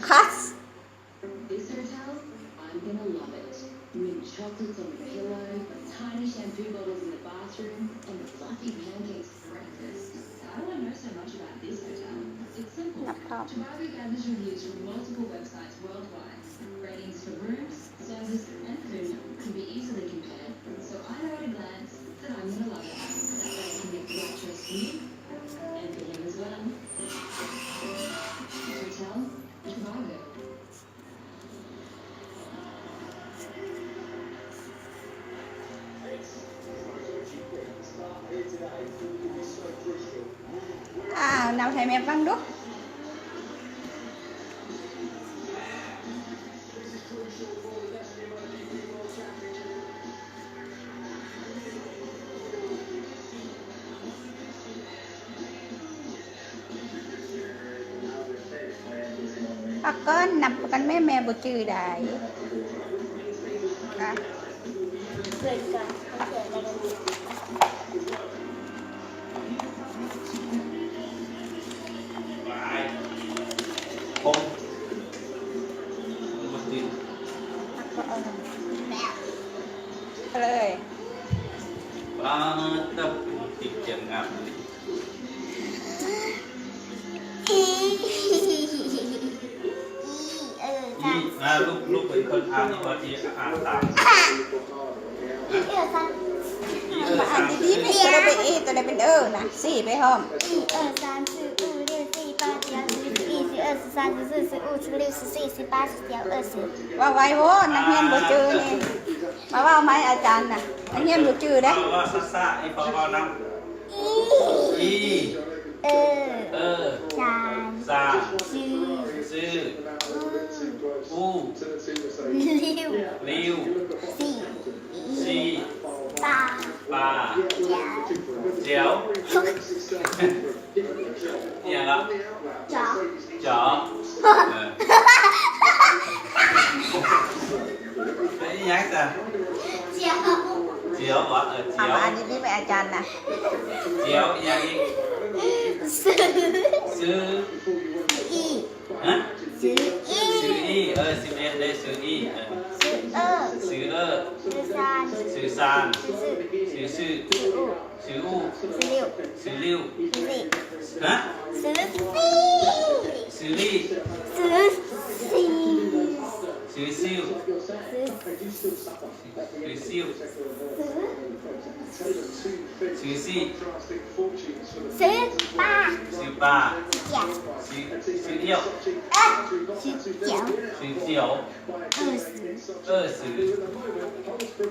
Pass. This hotel, I'm gonna love it. Mint chocolates on the pillow, tiny shampoo bottles in the bathroom, and fluffy pancakes for breakfast. How do I know so much about this hotel? It's simple. Tobago gathers reviews from multiple websites worldwide. Ratings for rooms, service, and food can be easily compared, so I know at a glance that I'm gonna love it. That way I can make the right choice for me and for him as well. Hotel Tobago. ອ້າວ ເນົາໃຫ້ແມ່ຟັງດູ. ພັກກ່ອນ ນັບກັນແມ່ ແມ່ບໍ່ຈື່ໄດ້. ເລີຍ ປາດ ຕິດຈຽງງາມ. ອີ ອີ ເອີ ອີ ອ່າ ລູກ ລູກເປັນຄົນອ່ານ ອີ ອ່ານຕາມ ອີ ເອີ ຊັນ ອີ ເອີ ຊັນ ອ່ານດີໆ ແມ່ ໂຕໃດເປັນເອ ໂຕໃດເປັນເອີນະ ຊີ້ໄປພ້ອມ ອີ ເອີ ຊັນ ຊື່ ອູ ເດ ຊີ ປາ ເຈຍ ຊີ ອູ ອີ ຊີ ເອີ ຊີ ຊັນ ຊີ ຊື່ ຊື່ ອູ ຊື່ ລິວ ຊີ ຊີ ຊີ ປາ ຊີ ຈຽວ ເອີ ຊີ ເວົ້າໄວໂພດ ນັກຮຽນບໍ່ຈື່ນີ້. ມາເວົ້າໃໝ່ອາຈານນະ ນັກຮຽນບໍ່ຈື່ເດ້. ເວົ້າຊ້າໆ ອີ່ພໍ່ເວົ້ານຳ. ອີ ອີ ເອີ ເອີ ຊານ ຊານ ຊື່ ຊື່ ອູ ອູ ລິວ ລິວ ຊີ ຊີ ປາ ປາ ຈຽວ ຈຽວ. ອີ່ຫຍັງລະ? ຈອ ຈອ ເອີ ເປັນອີ່ຫຍັງຊະ? ຈຽວ ຈຽວຫວາ? ເອີ ຈຽວ ເອົາມາອ່ານດີໆ ແມ່ອາຈານນະ. ຈຽວອີ່ຫຍັງອີກ? ຊື່ ຊື່ ອີ ຮະ? ຊື່ ອີ ຊື່ ອີ ເອີ ສິບເອັດເດ້ ຊື່ ອີ ເອີ ຊື່ ເອີ ຊື່ ເອີ ຊື່ ຊານ ຊື່ ຊານ ຊື່ ຊື່ ຊື່ ຊື່ ອູ ຊື່ ອູ ຊື່ ລິວ ຊື່ ລິວ ຊື່ ຊີ ຮະ? ຊື່ ຊີ ຊື່ ຊີ ຊື່ ຊີ ຊື່ ຊີວ ຊື່ ຊື່ ຊີວ ຊື່ ຊີ ຊື່ ຊີ ຊື່ ປາ ຊື່ ປາ ຊື່ ຈຽວ ຊື່ ຊື່ ອຽວ ເອີ ຊື່ ຈຽວ ຊື່ ຈຽວ ເອີ ຊື່ ເອີ ຊື່.